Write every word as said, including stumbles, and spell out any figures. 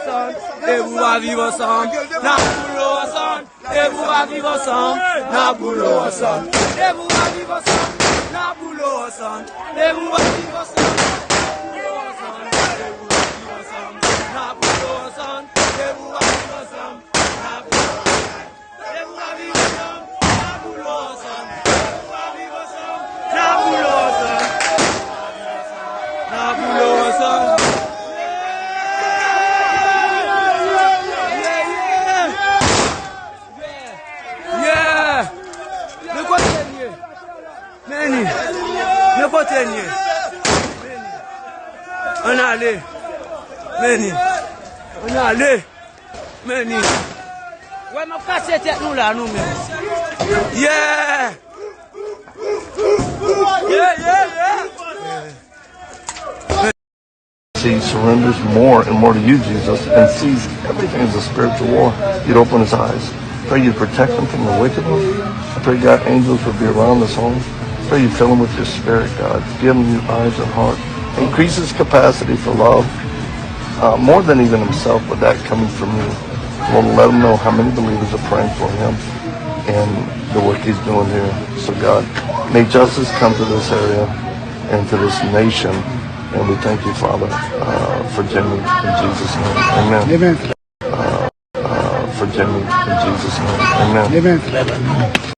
Depi w pa viv ansanm, n ap boule w ansanm. Depi w pa viv ansanm, n ap boule w ansanm. Depi w pa viv ansanm, n ap boule w ansanm. Depi w pa viv ansanm, n ap boule w ansanm. Depi w pa viv ansanm, n ap boule w ansanm. Depi w pa viv ansanm, n ap boule w ansanm. Depi w pa viv ansanm, n ap boule w ansanm. Depi w pa viv ansanm, n ap boule w ansanm. N ap boule w ansanm. Yeah, yeah. Men kote n ye? Men ni. Men kote n ye? Men ni. Ann ale. Men ni. Ann ale. Men ni. Wè, m ap kase tèt nou la, nou menm. Yeah! Yeah, yeah, yeah! He surrenders more and more to you, Jesus, and sees everything as a spiritual war. You'd open his eyes. Pray you'd protect him from the wicked one. I pray, God, angels would be around this home. Pray you fill him with your spirit, God. Give him new eyes and heart. Increase his capacity for love, uh, more than even himself, but that coming from you. Lord, let him know how many believers are praying for him and the work he's doing here. So, God, may justice come to this area and to this nation. And we thank you, Father, uh, for Jimmy. In Jesus' name, amen. Amen. Uh, uh, for Jimmy, in Jesus' name, amen. Amen.